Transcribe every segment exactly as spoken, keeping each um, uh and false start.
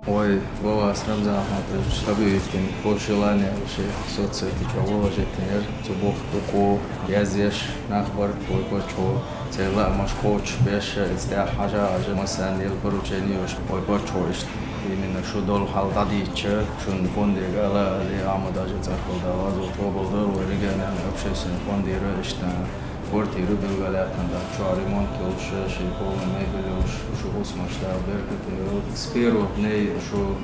Вай Вовас Рамзан Ахматович объявить дина, по желанию ший соцсети чу выложить динар, цу бухту къо язъеш нах бар вай паччахьо, церан лаамаш кхочушбеш, иза тӀехьа хьажа-хьажа, массанена лела поручени йолуш вай паччахьо иштта. Именно шу долу хьал дӀадийцича, шун фондега ала а ле, Ахмат-Хьаьжин цӀарах Дала гӀазот къобалдойла, вай региональный общественный фондера иштта квартира билгалъяьккхина, тӀаккха чохь ремонт йолуш, шайн полный мебель йолуш, шу хӀусамаш Дала беркате йойла. С первых дней шу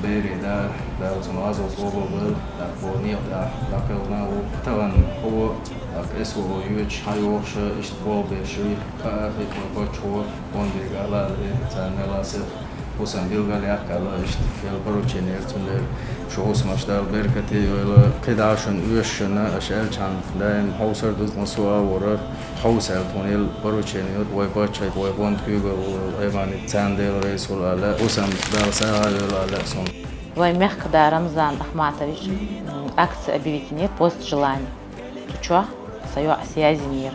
берийн да, Дала цунна гӀазот къобалдойла, тӀаккха вай некъа тӀехь дӀакхелхина ву. Тахана хӀун, тӀаккха СВО йоьдуш хьайогӀуш, иштта болх беш ву, кхаа хи кхойкхоччуьра фондега ала а ле, царна мел а сиха хӀусам билгалъяккха аьлла, иштта лела поручени яра цундела. Шу хӀусамаш Дала беркате йойла, кхидӀа шуна оьшуш шуна, аша аьллачхьана, даим хьовсар дузу тхуна со а вара, хьовса аьлла тхуна лела поручени йора вай паччахьо, вай фондан куьйгалла волу Аймани, царна Дела реза хуьлда аьлла, хӀусам Дала сагӀа а йойла аьлла суна. Вай мехкада Рамзан Ахматович, м, акция объявить динера «Пост желаний». Цу чохь сан йоӀ связи йинера.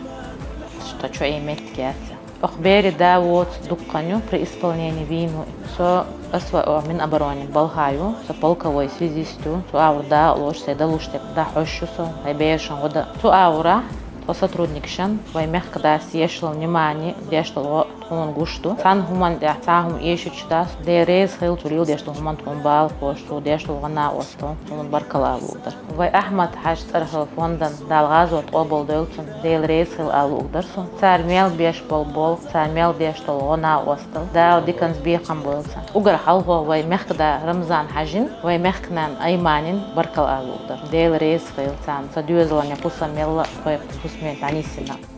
Тхо чу и меттиг яц. Оха берийн да воцу дуккха хан ю при исполнении вийна ву. Со СВО Минобороне балха ю, со полковой связист ю, цу агӀор дакъалош, сайн далуш дерг дӀахьош ю со, хӀай берашна гӀо дан. Цу агӀора тхо сотрудникашна вай мехкадас еш йолу внимание, деш долу гӀо тхуна гуш ду. Цхьана хӀуманна тӀехь цхьа хӀума эшийча дас, Дела реза хуьлда цо лела деш долу хӀуманна тхуна бала беш, цо деш долу гӀо-накъосталла, тхуна баркалла ала луург дара. Вай Ахмат-Хьаьжин цӀарах фондан Дала гӀазот къобалдойла цунна, Дела реза хуьлда ала луург дара суна. Цара мел беш болу болх, цара мел деш долу гӀо-накъосталла, Дала диканца бекхам бойла царна. Уггар хьалха вай мехкада Рамзан-Хьаьжин, вай мехканан Айманин баркалла ала луург дара. Дела реза хуьлда царна, сан доьзална кхузахь мелла а кхойкху хӀусаме дӀанисйина.